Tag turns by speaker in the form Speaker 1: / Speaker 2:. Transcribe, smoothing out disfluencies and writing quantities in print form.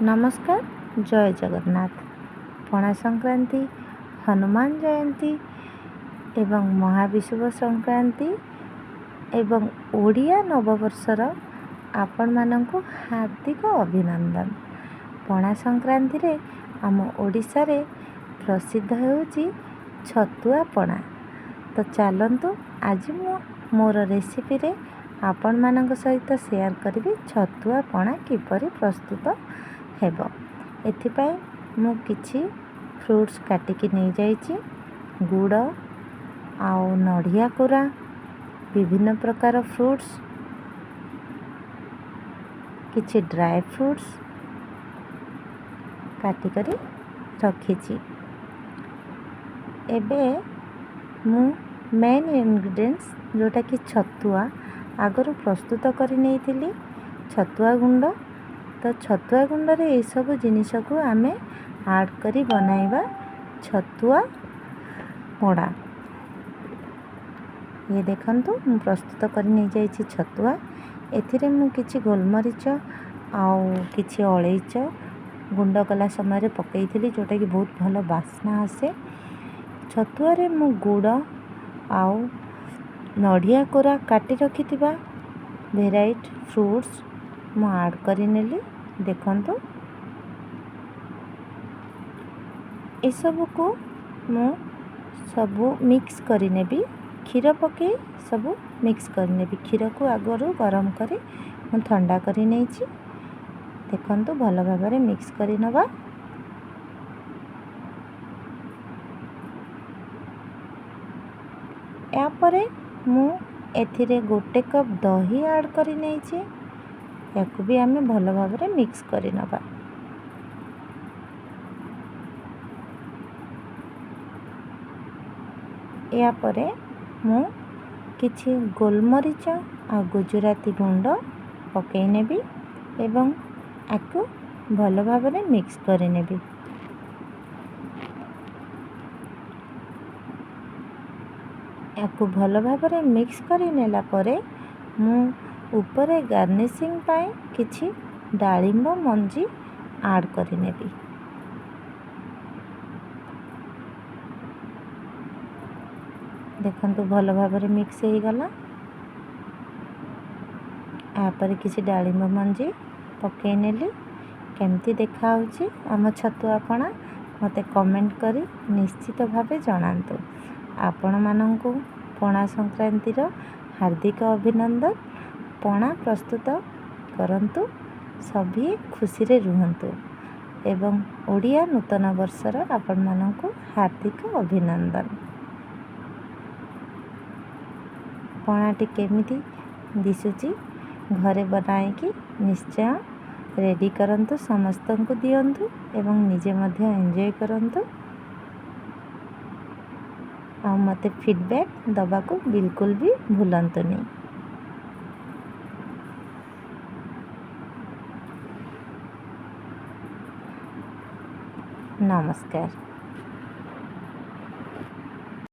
Speaker 1: ନମସ୍କାର, ଜୟ ଜଗନ୍ନାଥ। ପଣା ସଂକ୍ରାନ୍ତି, ହନୁମାନ ଜୟନ୍ତୀ ଏବଂ ମହାବିଷୁବ ସଂକ୍ରାନ୍ତି ଏବଂ ଓଡ଼ିଆ ନବବର୍ଷର ଆପଣମାନଙ୍କୁ ହାର୍ଦ୍ଦିକ ଅଭିନନ୍ଦନ। ପଣା ସଂକ୍ରାନ୍ତିରେ ଆମ ଓଡ଼ିଶାରେ ପ୍ରସିଦ୍ଧ ହେଉଛି ଛତୁଆ ପଣା। ତ ଚାଲନ୍ତୁ, ଆଜି ମୁଁ ମୋର ରେସିପିରେ ଆପଣମାନଙ୍କ ସହିତ ସେୟାର କରିବି ଛତୁଆ ପଣା କିପରି ପ୍ରସ୍ତୁତ ହେବ। ଏଥିପାଇଁ ମୁଁ କିଛି ଫ୍ରୁଟ୍ସ କାଟିକି ନେଇଯାଇଛି, ଗୁଡ଼ ଆଉ ନଡ଼ିଆ କୋରା, ବିଭିନ୍ନ ପ୍ରକାର ଫ୍ରୁଟ୍ସ, କିଛି ଡ୍ରାଏ ଫ୍ରୁଟ୍ସ କାଟିକରି ରଖିଛି। ଏବେ ମୁଁ ମେନ୍ ଇନଗ୍ରିଡ଼ିଏଣ୍ଟସ୍, ଯେଉଁଟାକି ଛତୁଆ, ଆଗରୁ ପ୍ରସ୍ତୁତ କରି ନେଇଥିଲି ଛତୁଆ ଗୁଣ୍ଡ। ତ ଛତୁଆ ଗୁଣ୍ଡରେ ଏସବୁ ଜିନିଷକୁ ଆମେ ଆଡ଼୍ କରି ବନାଇବା ଛତୁଆ ପଣା। ଇଏ ଦେଖନ୍ତୁ, ମୁଁ ପ୍ରସ୍ତୁତ କରି ନେଇଯାଇଛି ଛତୁଆ। ଏଥିରେ ମୁଁ କିଛି ଗୋଲମରିଚ ଆଉ କିଛି ଅଳେଇଚ ଗୁଣ୍ଡ କଲା ସମୟରେ ପକାଇଥିଲି, ଯେଉଁଟାକି ବହୁତ ଭଲ ବାସ୍ନା ଆସେ। ଛତୁଆରେ ମୁଁ ଗୁଡ଼ ଆଉ ନଡ଼ିଆ କୋରା, କାଟି ରଖିଥିବା ଭେରାଇଟି ଫ୍ରୁଟ୍ସ ମୁଁ ଆଡ଼୍ କରିନେଲି। ଦେଖନ୍ତୁ, ଏସବୁକୁ ମୁଁ ସବୁ ମିକ୍ସ କରିନେବି। କ୍ଷୀର ପକାଇ ସବୁ ମିକ୍ସ କରିନେବି। କ୍ଷୀରକୁ ଆଗରୁ ଗରମ କରି ମୁଁ ଥଣ୍ଡା କରି ନେଇଛି। ଦେଖନ୍ତୁ, ଭଲ ଭାବରେ ମିକ୍ସ କରିନେବା। ଏହାପରେ ମୁଁ ଏଥିରେ 1 କପ୍ ଦହି ଆଡ଼୍ କରି ନେଇଛି। ୟାକୁ ବି ଆମେ ଭଲ ଭାବରେ ମିକ୍ସ କରିନେବା। ଏହାପରେ ମୁଁ କିଛି ଗୋଲମରିଚ ଆଉ ଗୁଜୁରାତି ଗୁଣ୍ଡ ପକାଇ ନେବି ଏବଂ ଆକୁ ଭଲ ଭାବରେ ମିକ୍ସ କରିନେବି। ୟାକୁ ଭଲ ଭାବରେ ମିକ୍ସ କରି ନେଲା ପରେ ମୁଁ ଉପରେ ଗାର୍ନିସିଂ ପାଇଁ କିଛି ଡାଳିମ୍ବ ମଞ୍ଜି ଆଡ଼୍ କରିନେବି। ଦେଖନ୍ତୁ, ଭଲ ଭାବରେ ମିକ୍ସ ହେଇଗଲା। ଏହାପରେ କିଛି ଡାଳିମ୍ବ ମଞ୍ଜି ପକାଇ ନେଲି। କେମିତି ଦେଖାହେଉଛି ଆମ ଛତୁଆ ପଣା, ମୋତେ କମେଣ୍ଟ କରି ନିଶ୍ଚିତ ଭାବେ ଜଣାନ୍ତୁ। ଆପଣମାନଙ୍କୁ ପଣା ସଂକ୍ରାନ୍ତିର ହାର୍ଦ୍ଦିକ ଅଭିନନ୍ଦନ। ପଣା ପ୍ରସ୍ତୁତ କରନ୍ତୁ, ସଭିଏଁ ଖୁସିରେ ରୁହନ୍ତୁ ଏବଂ ଓଡ଼ିଆ ନୂତନ ବର୍ଷର ଆପଣମାନଙ୍କୁ ହାର୍ଦ୍ଦିକ ଅଭିନନ୍ଦନ। ପଣାଟି କେମିତି ଦିଶୁଛି, ଘରେ ବନାଇକି ନିଶ୍ଚୟ ରେଡ଼ି କରନ୍ତୁ, ସମସ୍ତଙ୍କୁ ଦିଅନ୍ତୁ ଏବଂ ନିଜେ ମଧ୍ୟ ଏନ୍ଜୟ କରନ୍ତୁ। ଆଉ ମୋତେ ଫିଡ଼ବ୍ୟାକ୍ ଦେବାକୁ ବିଲକୁଲ ବି ଭୁଲନ୍ତୁନି। ନମସ୍କାର।